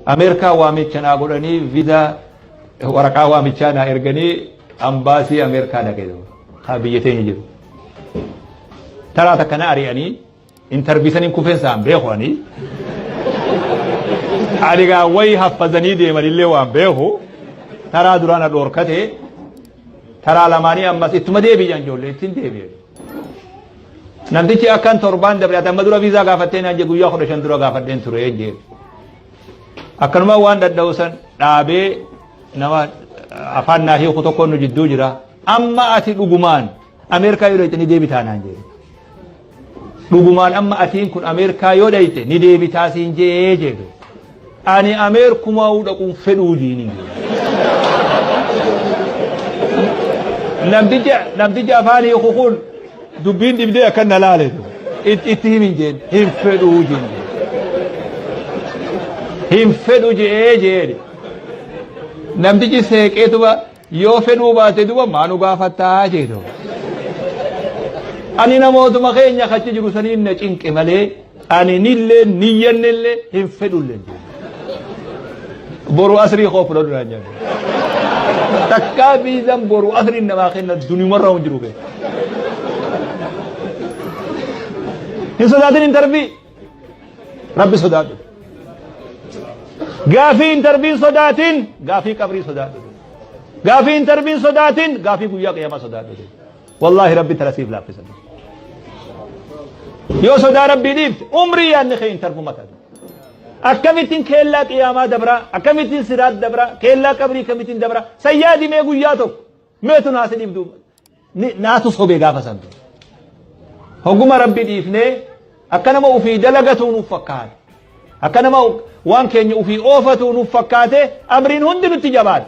Ameerikaa waamicha naa godhanii viizaa waraqaa waamichaa naa erganii ambaasii Ameerikaa dhaqe haa biyya teenya jiru. Taraa takka na ari'anii intarvii saniin kufeen isaan beeku ani. Ani gaa wayi haffazanii deemanillee waan beeku taraa duraa na dhoorkate taraa lamaanii ammas ittuma deebi'an ijoollee ittiin deebi'e. Namtichi akkan torbaan dabre ati amma dura viizaa gaafattee naan jee guyyaa 15 dura gaafadheen ture jee. Akkanuma waan dhadha'u san dhaabee nama afaan naa hiiku tokko nu jidduu jira. Amma ati dhugumaan Ameerikaa yoo dhayxe ni deebitaa naan jee. Dhugumaan amma atiin kun Ameerikaa yoo dhayxe ni deebitaa siin jee jedhu. Ani Ameerkumaa dhaquun fedhuu jiini. Namtichi namtichi afaan hiiku kun dubbiin dhibdee akkan na laale itti himin jeen hin fedhuu jeen. Hin fedhu jee jeen. Namtichi seeqeetuma yoo fedhuu baate duba maa nu gaafattaa jedhu. Ani namootuma keenya kachi jiru saniin na cinqe malee ani nillee niyyannellee hin fedhullee jedhu. Boru asrii koo fudhadhu naan jedhu. Takkaa viizaan boru asriin namaa kenna duniyumarraa hin jiru kee. Hin sodaatin intarvii. Rabbi sodaadhu. Gaafii intarviin sodaatin gaafii qabrii sodaadhu. Gaafii intarviin sodaatin gaafii guyyaa qiyaamaa sodaadhu. Wallaahi rabbi tana siif laaffisa. Yoo sodaa rabbii dhiifte umrii yaadni kee intarvuma taate. Akkamittiin keellaa qiyaamaa dabraa akkamittiin siraat dabraa keellaa qabrii akkamittiin dabraa sayyaadi mee guyyaa tokko meetu naasi dhiifdu naatu sobee gaafa san. Hogguma rabbi dhiifnee akka nama ufii dalagatuu nuuf fakkaate. Akka nama waan keenya ufii oofatuu nuuf fakkaate amriin hundi nutti jabaate.